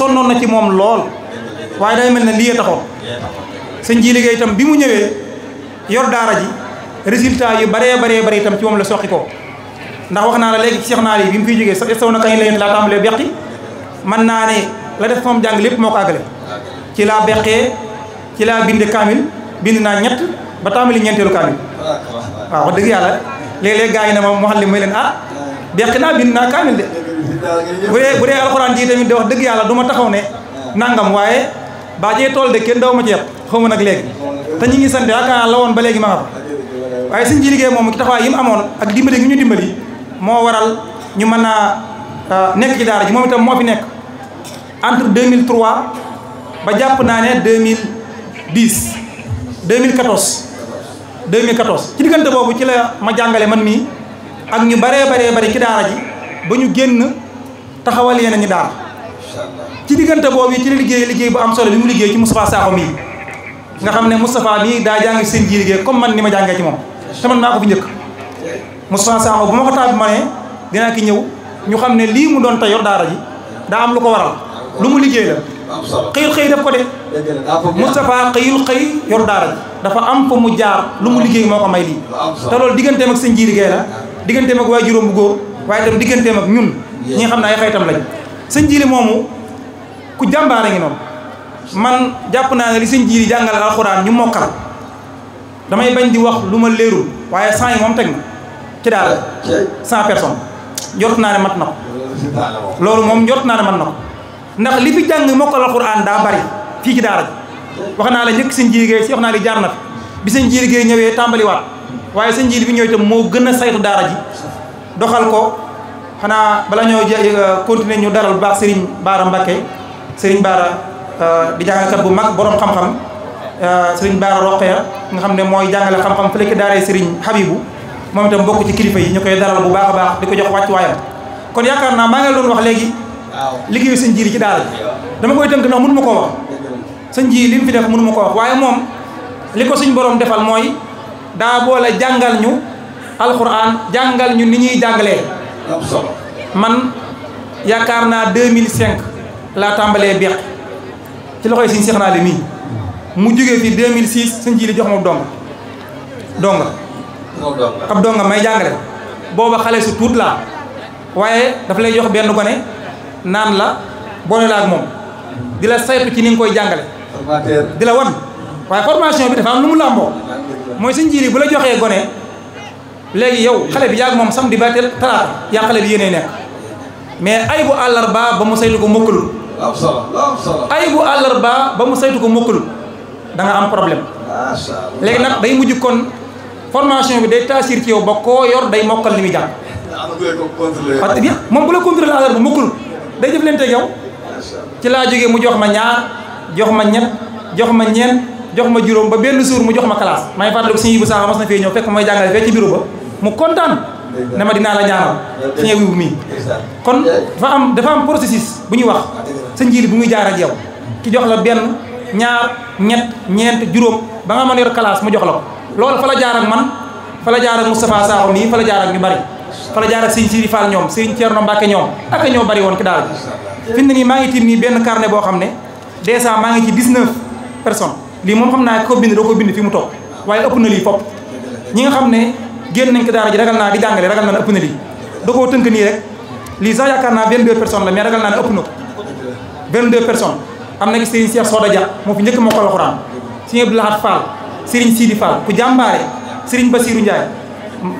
sonnoon na ci moom lool waaye day mel ne lii taxoon sëñ ji liggéey itam bi mu ñëwee yor daara ji résultat yu baree itam ci moom la soqi ko ndax wax naa la léegi ci Cheikh Naar yi bi mu fiy jógee saw na kañ leen laa tàmbalee beqi mën naa ne la def moom jàng lépp moo ko àggale ci laa beqee ci laa binde kaamil bind naa ñett ba tàmbali ñeenteelu kaamil waaw wax dëgg yàlla léeg-léeg gars yi ne ma muallim may leen beqi naa bind naa kaamil de bu dee alxuraan ji tamit de wax dëgg yàlla du ma taxaw ne nangam waaye baajee tool de kenn daw ma ci yàpp xaw ma nag léegi te ñi ngi sant yaakaar la woon ba léegi ma nga fa waaye suñ ji liggéey moom ci taxawaay yi mu amoon ak dimbali gi ñu dimbali moo waral ñu mën a nekk ci daara ji moom itam moo fi nekk entre 2003 ba jàpp naa ne 2010 2014 ci diggante boobu ci la ma jàngale man mii ak ñu baree ci daara ji ba ñu génn taxawal yeneen ñi daara ci diggante boobu ci la liggéey bu am solo bi mu liggéey ci Moustapha Sakho mii nga xam ne Moustapha mii daa jàng seen ji liggéey comme man ni ma jàngee ci moom te man maa ko fi njëkk Moustapha Sakho bu ma ko taal bi ma ne dinaa ki ñëw ñu xam ne lii mu doon tey yor daara ji daa am lu ko waral lu mu liggéey la xëyul xëy def ko de Moustapha xëyul xëy yor daara ji dafa am fa mu jaar lu mu liggéey moo ko may lii te loolu digganteem ak seen ji liggéey la digganteem ak waajuram bu góor waaye itam digganteem ak ñun ñi nga xam ne ay xaytam lañ sëñ jiili moomu ku jàmbaare ngi noonu man jàpp naa ne li sëñ jiili jàngal alxuraan ñu mokkal damay bañ di wax lu ma leerul waaye 100 yi moom teg na ci daara 100 personnes jot naa ne mat na ko loolu moom jot naa ne mat na ko ndax li fi jàng mokkal alxuraan daa bari fii ci daara ji wax naa la njëkk sëñ jiili géey si wax naa li jaar na fi bi sëñ jiili géey ñëwee tàmbaliwaat waaye sëñ jiili bi ñëw itam moo gën a saytu daara ji doxal ko xanaa bala ñoo continuer ñu dalal bu baax Serigne Bara Mbacké Serigne Bara di jàngalekat bu mag borom xam-xam Serigne Bara Roqeya nga xam ne mooy jàngale xam-xam fële ci daaree Serigne Habibou moom itam bokk ci kilifa yi ñu koy dalal bu baax a baax di ko jox wàccuwaayam kon yaakaar naa maa ngi doon wax léegi liggéeyu sëñ jiili ci daara ji dama koy tënk ndax mënu ma koo wax sëñ ji li mu fi def mënu ma koo wax waaye moom li ko suñ borom defal mooy daa boole jàngal ñu alxuraan jàngal ñu ni ñuy jàngalee man yaakaar naa 2005 laa tàmbalee beq ci loxoy siñ Cheikh Naali nii mu jógee fi 2006 sëñ ji li jox ma donga ab donga may jàngale booba xale su tuut laa waaye daf lay jox benn gone naan la boole la ak moom di la saytu ci ni nga koy jàngale di la wan waaye formation bi dafa am lu mu làmboo mooy sëñ ji li bu la joxee gone léegi yow xale bi yàgg moom samedi ba talaata yaa xale bi yéenee nekk mais ay bu àllarba ba mu saytu ko mokkalul ay bu àllarba ba mu saytu ko mokkalul da nga am problème léegi nag day mujj kon formation bi day taasir ci yow ba koo yor day mokkal li muy jàng parce que moom bu la contrôler àllarba mokkalul day jëf leen teg yow ci laa jógee mu jox ma ñaar jox ma ñett jox ma ñeent jox ma juróom ba benn jour mu jox ma classe may fàttaliku ko suñu bu saaxa mas na fee ñëw fekk may jàngale fee ci bureau ba mu kontaan ne ma dinaa la ñaanal suñu wibu mii kon dafa am processus bu ñuy wax sa njiili bu muy jaar ak yow ki jox la benn ñaar ñett ñeent juróom ba nga mën yor classe mu jox la ko loolu fa la jaar ak man fa la jaar ak Moustapha Sakho mii fa la jaar ak ñu bari fa la jaar ak Serigne Sidi Fall ñoom Serigne Thierno Mbacke ñoom ak ñoo bari woon ci daara ji fi mu ne nii maa ngi tiim nii benn carnet boo xam ne dèjà maa ngi ci 19 personnes lii moom xam naa ko bind doo ko bind fi mu toog waaye ëpp na lii fopp ñi nga xam ne génn nañ ko daara ji ragal naa di jàngale ragal naa ne ëpp na lii da koo tënk nii rek lii sax yaakaar naa 22 personnes la mais ragal naa ne ëpp na ko 22 personnes am na ki Serigne Cheikh Soda Dia moo fi njëkk moo ko alxuraan Serigne Abdou Lahad Fall Serigne Sidi Fall ku jàmbaare Serigne Bassirou Ndiaye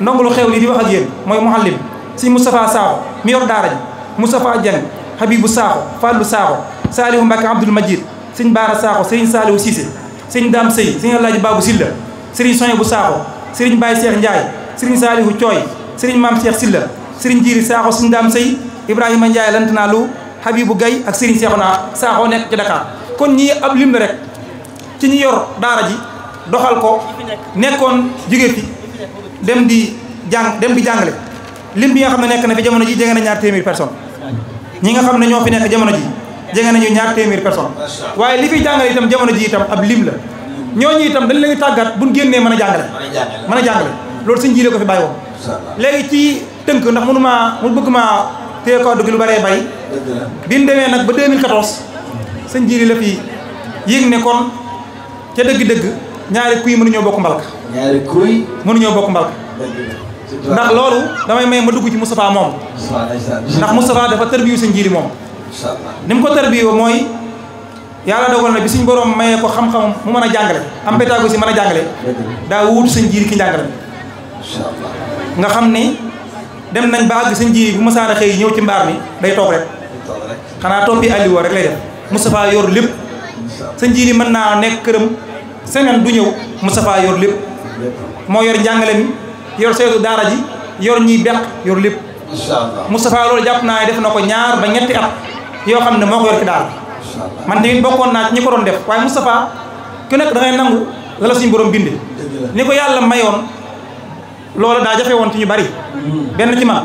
ndongo lu xew lii di wax ak yéen mooy muhallim Serigne Moustapha Sakho mi yor daara ji Moustapha Dieng Habibou Sakho Fallou Sakho Salihu Mbacke Abdoul Majid Serigne Bara Sakho Serigne Salihu Cissé Serigne Dame Sey Serigne Alaaji Babou Silla Serigne Soye bu Sakho Serigne Baye Cheikh Ndiaye Serigne Salihu Thioy Serigne Mame Cheikh Silla Serigne Djiri Sakho Serigne Dame Sey Ibrahima Ndiaye lantanaa lu Habibou Gaye ak Serigne Cheikhouna Sakho nekk ci Dakar kon ñii ab lim la rek ci ñi yor daara ji doxal ko nekkoon jóge fi dem di jàngale lim bi nga xam ne nekk na fi jamono ji jege na 200 personnes ñi nga xam ne ñoo fi nekk jamono ji jege nañu 200 personnes waaye li fiy jàngale itam jamono ji itam ab lim la ñooñu itam dañ leen tàggat buñ génnee mën a jàngale loolu suñ jiile ko fi bàyyi woon léegi ci tënk ndax mu bëgg maa téye ko dugg lu bëree bari bi ñu demee nag ba 2014 sëñ Jiili la fi yëg ne kon ca dëgg-dëgg ñaari kuy mënuñoo bokk mbalka. ñaari kuy mënuñoo bokk mbalka. ndax loolu damay may ma dugg ci Moustapha moom. ndax Moustapha dafa tërbiyu sëñ Jiili moom. ni mu ko tërbiyoo mooy yàlla dogal na bi suñ borom mayee ko xam-xam mu mën a jàngale am pédagogie mën a jàngale daa wuutu sëñ Jiili ki njàngale nga xam ni dem nañ ba àgg sëñ Jiili bu masaana xëy ñëw ci mbaar mi day toog rek xanaa toppi Aliou rek lay def Moustapha yor lépp sëñ Jiili mën naa nekk këram semaine du ñëw Moustapha yor lépp moo yor njàngale mi yor seetu daara ji yor ñiy beq yor lépp Moustapha loolu jàpp naa def na ko ñaar ba ñetti at yoo xam ne moo ko yor ci daara man tamit bokkoon naa ci ñi ko doon def waaye Moustapha ku nekk da ngay nangu la suñu borom binde ni ko yàlla mayoon loolu daa jafe woon ci ñu bari benn ci man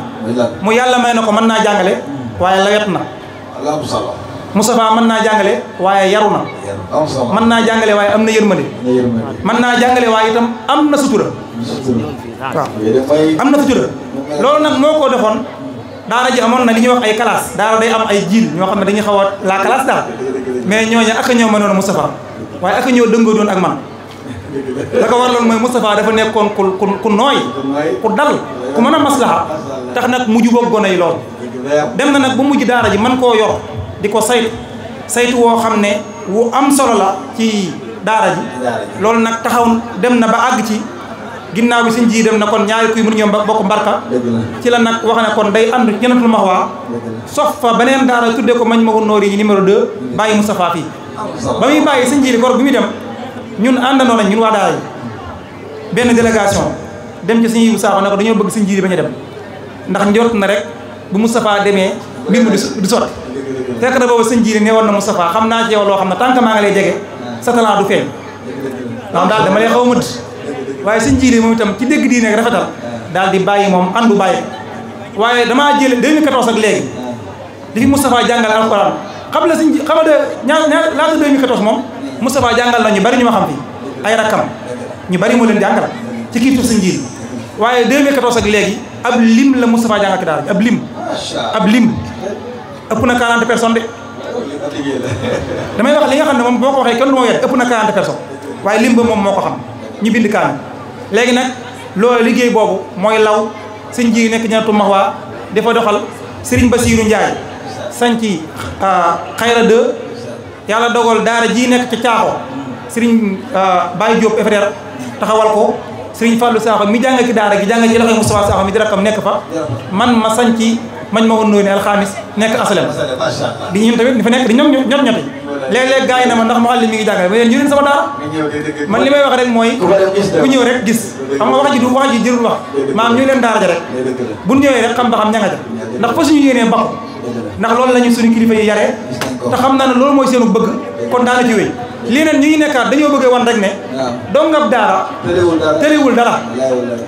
mu yàlla may na ko mën naa jàngale waaye lawet na Moustapha mën naa jàngale waaye yaru na mën naa jàngale waaye am na yërmande mën naa jàngale waaye itam am na sutura waaw am na sutura loolu nag moo ko defoon daara ji amoon na li ñuy wax ay classe daara day am ay jiil ñoo xam ne dañuy xaw a la classe daal mais ñooñu ak a ñoo mënoon Moustapha waaye ak a ñoo dëngoo doon ak man la ko waraloon mooy Moustapha dafa nekkoon ku nooy ku dal ku mën a maslaha tax nag mujj boog gone yi lool dem na nag bu mujj daara ji man koo yor di ko saytu woo xam ne wu am solo la ci daara ji loolu nag taxaw dem na ba àgg ci ginnaaw bi suñ ji dem na kon ñaari kuy mënu ñoom bokk mbarka ci la nag wax ne kon day ànd Jannatul Mahwa sof fa beneen daara tuddee ko Majmahun Nurayni numéro 2 bàyyi Moustapha fii ba muy bàyyi suñ ji kor bi muy dem ñun àndandoo nañ ñun waa daara yi benn délégation dem ci suñu Sakho ne ko dañoo bëgg suñ ji bañ a dem ndax njort na rek bu Moustapha demee mbir mi du sotti fekk na boobu sëñ ji ne woon na Moustapha xam naa ci yow loo xam ne tant que maa ngi lay jege sa talent du feeñ ndax daal dama lay xaw a mëdd waaye sëñ ji moom itam ci dégg diine ak rafetal daal di bàyyi moom andu bàyyi waaye damaa jël 2014 ak léegi di fi Moustapha jàngal alxuraan xam la sëñ ji xam nga laata 2014 moom Moustapha jàngal na ñu bari ñu ma xam fi ay rakkam ñu bari moo leen jàngal ci kii tuuf sëñ ji waaye 2014 ak léegi ab lim la Moustapha jàngal ki daal ab lim ëpp na 40 personnes de damay wax li nga xam ne moom boo ko waxee kenn du ma wet ëpp na 40 personnes waaye lim ba moom moo ko xam ñu bind kaamil léegi nag loolu liggéey boobu mooy law sëñ ji nekk Jannatul Mahwa dafa doxal Serigne Bassirou Ndiaye sanci Xayra 2 yàlla dogal daara ji nekk ci Caaxo Serigne Baye Diop frère taxawal ko Serigne Fallou Sakho mi jàng ci daara gi jàng ci loxoy Moustapha Sakho mi di rakkam nekk fa man ma sanci Majmahun Nurayni alxamis nekk asalem di ñun tamit ni fa nekk di ñoom ñoti léeg-léeg gars yi na ma ndax Mouhalim mi ngi jàngale ba yéen ñu leen sama daara man li may wax rek mooy ku ñëw rek gis xam nga wax ji jërul wax maam ñu leen daara ja rek bu ñëwee rek xam ba xam ña nga ja ndax fa suñu yéenee bakk ndax loolu lañu suñu kilifa yi yaree te xam naa ne loolu mooy seenu bëgg kon daana ci wéy lii neen ñu ngi nekkaat dañoo bëggee wan rek ne dongab daara tëriwul dara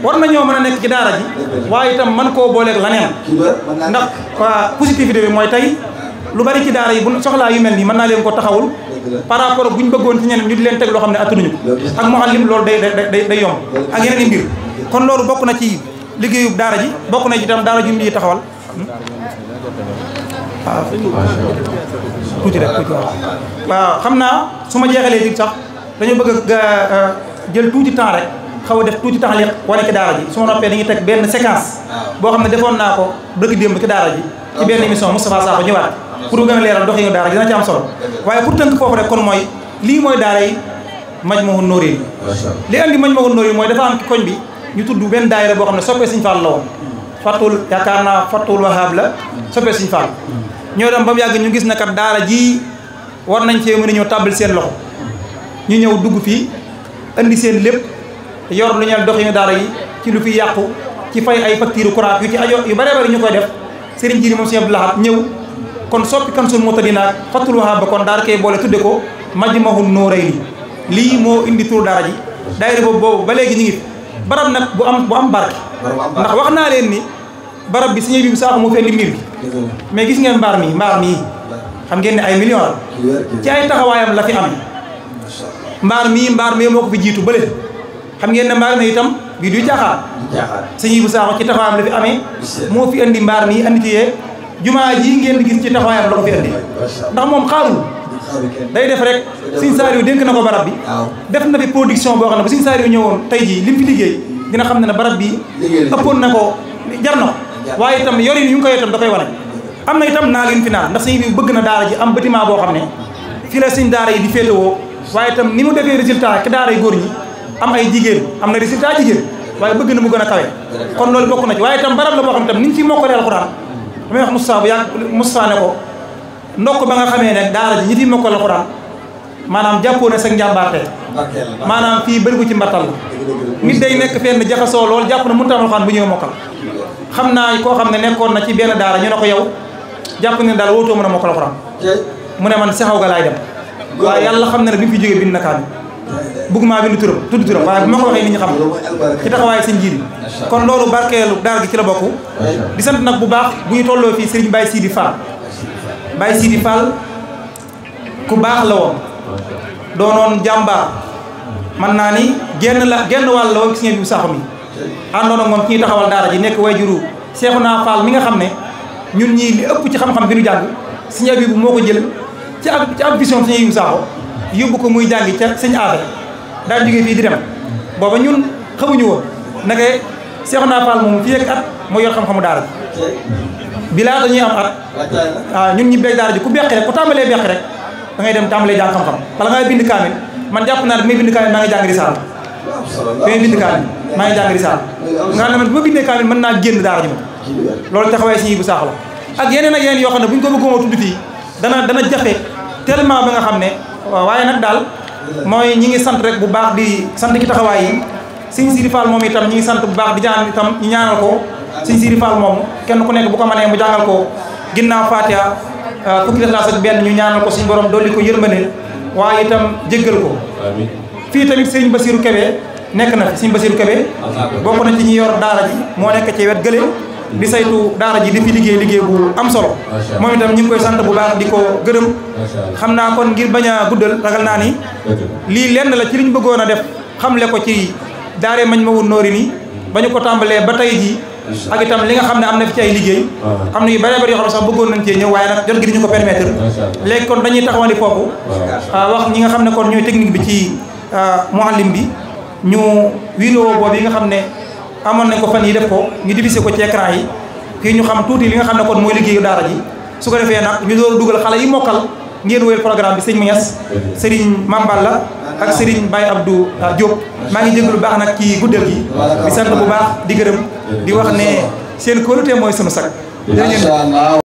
war nañoo mën a nekk ci daara ji waaye itam man koo booleeg laneen ndax positivité bi mooy tey lu bari ci daara yi bu soxlaa yu mel nii mën naa leen ko taxawul par rapport bu ñu bëggoon ci ñeneen ñu di leen teg loo xam ne attanuñu ko ak Mouhalim loolu day yomb ak yeneen i mbir kon loolu bokk na ci liggéeyu daara ji bokk na ci itam daara ji mu taxawal waaw tuuti rek waaw xam naa su ma jeexalee dig sax dañoo bëgg a jël tuuti temps rek xaw a def tuuti temps li wane ci daara ji su ma noppee dañuy teg benn séquence boo xam ne defoon naa ko bëgg démb ci daara ji ci benn émission Moustapha Sakho ñëwaat pour gën a leeral doxinu daara ji dina ci am solo waaye pour tënk foofu rek kon mooy lii mooy daara yi Majmahun Nurayni li andi Majmahun Nurayni mooy dafa am ci koñ bi ñu tudd benn daayira boo xam ne soppee Sëñ Fall la woon Fatul yaakaar naa Fatul Wahab la soppee Sëñ Fall ñoo dem ba mu yàgg ñu gis na kat daara ji war nañ cee mën a ñëw tàbbal seen loxo ñu ñëw dugg fii andi seen lépp yor lu ñeel doxinu daara yi ci lu fi yàqu ci fay ay facture courant yu ci ajo yu bëree bëri ñu koy def Serigne Jili moom Sëñ Abdou Lahad ñëw kon soppi Kanzul Moutadina Fatul Wahab ba kon daara koy boole tudde ko Majmahun Nurayni lii moo indi tur daara ji daayira boobu ba léegi ñu ngi barab nag bu am barke ndax wax naa leen ni barab bi Sëñ bi Sakho moo fi indi mbir bi mais gis ngeen mbaar mii xam ngeen ne ay millions la ci ay taxawaayam la fi am mbaar mii moo ko fi jiitu bële xam ngeen ne mbaar mi itam bii du caaxaan Sëñ bu Sakho ci taxawaayam la fi amee moo fi indi mbaar mii andi ci yee jumaa ji ngeen di gis ci taxawaayam la ko fi indi ndax moom xaarul day def rek Sëñ Saaliw dénk na ko barab bi def na fi production boo xam ne bu Sëñ Saaliw ñëwoon tey jii li mu fi liggéey dina xam ne barab bi ëppoon na ko jar na ko waaye itam yorin yu ngi koy itam da koy wane am na itam naa leen fi naal ndax sëñ bi bëgg na daara ji am bâtiment boo xam ne fii la sëñ daara yi di féetewoo waaye itam ni mu defee résultat ki daara yi góor ñi am ay jigéen am na résultat jigéen waaye bëgg na mu gën a kawe kon loolu bokk na ci waaye itam barab la boo xam ne itam ni ñu fi mokkalee alxuraan damay wax Moustapha bu yàgg Moustapha ne ko ndokk ba nga xamee ne daara ji ñi fi mokkal alxuraan maanaam jàppoo na sa njàmbaarte maanaam fii bëri ko ci mbattal la nit day nekk fenn jaxasoo lool jàpp na mënut a am alxuraan bu ñëwee mokkal xam naa koo xam ne nekkoon na ci benn daara ñu ne ko yow jàpp ne daal wootoo mën a mokkal alxuraan mu ne man saxaw ga laay dem waaye yàlla xam na ne bi mu fi jógee bind na kaamil bëgguma bind turam tudd turam waaye bu ma ko waxee nit ñi xam ci taxawaay seen njiit kon loolu barkeelu daara gi ci la bokk di sant nag bu baax bu ñu tolloo fii Serigne Baye Sidi Fall Baye Sidi Fall ku baax la woon doonoon jàmbaar man naa ni genn wàll la woon gis ngeen bi bu saxu mi àndoon ak moom ci ñuy taxawal daara ji nekk wayjuru Cheikhouna Fall mi nga xam ne ñun ñii li ëpp ci xam-xam bi ñu jàng Sëñ Abibu moo ko jël ci ab vision Sëñ Abibu Sakho yóbbu ko muy jàngi ca sëñ aada daan jógee fii di dem booba ñun xamuñu woon naka Cheikhouna Fall moom fii ak at moo yor xam-xamu daara ji bi laata ñuy am at waaw ñun ñi beeg daara ji ku beqi rek ku tàmbalee beqi rek da ngay dem tàmbalee jàng xam-xam bala ngay bind kaamil man jàpp naa ne bi may bind kaamil maa ngi jàng risaal bi may bind kaamil maa ngi jàng risaal nga xam ne man bi ma bindee kaamil mën naa génn daara ji moom loolu taxawaay Sëñ Abibu Sakho la ak yeneen yoo xam ne bu ñu ko bëggoon tudd fii dana jafe tellement ba nga xam ne waaye nag daal mooy ñi ngi sant rek bu baax di sant ci taxawaay yi Sëñ Sidi Fall moom itam ñi ngi sant bu baax di ñaan itam ñu ñaanal ko Sëñ Sidi Fall moom kenn ku nekk bu ko mënee mu jàngal ko ginnaaw Fatiha fukki Ixlaas ak benn ñu ñaanal ko suñu borom dolli ko yërmande waaye itam jéggal ko fii tamit Sëñ Bassirou Kébé nekk na fi Sëñ Bassirou Kébé bokk na ci ñi yor daara ji moo nekk ci wet gële di saytu daara ji di fi liggéey bu am solo moom itam ñu ngi koy sant bu baax di ko gërëm xam naa kon ngir bañ a guddal ragal naa ni lii lenn la ci li ñu bëggoon a def xamle ko ci daare Majmahun Nurayni ba ñu ko tàmbalee ba tey ji ak itam li nga xam ne am na fi ci ay liggéey am na yu bëree bëri yoo xam ne sax bëggoon nañ cee ñëw waaye nag jot gi di ñu ko permettre léegi kon dañuy taxawandi foofu wax ñi nga xam ne kon ñooy technique bi ci muallim bi ñu vidéo boobu yi nga xam ne amoon nañ ko fan yi def ko ñu divisé ko ci écran yi fii ñu xam tuuti li nga xam ne kon mooy liggéeyu daara ji su ko defee nag ñu door dugal xale yi mokkal ngeen wéyal programme bi sëñ Mañas Serigne Mamballa ak Serigne Baye Abdou Diop maa ngi jéglu baax nag ci guddal gi di sant bu baax di gërëm di wax ne seen kóolute mooy sunu sag jërëjëf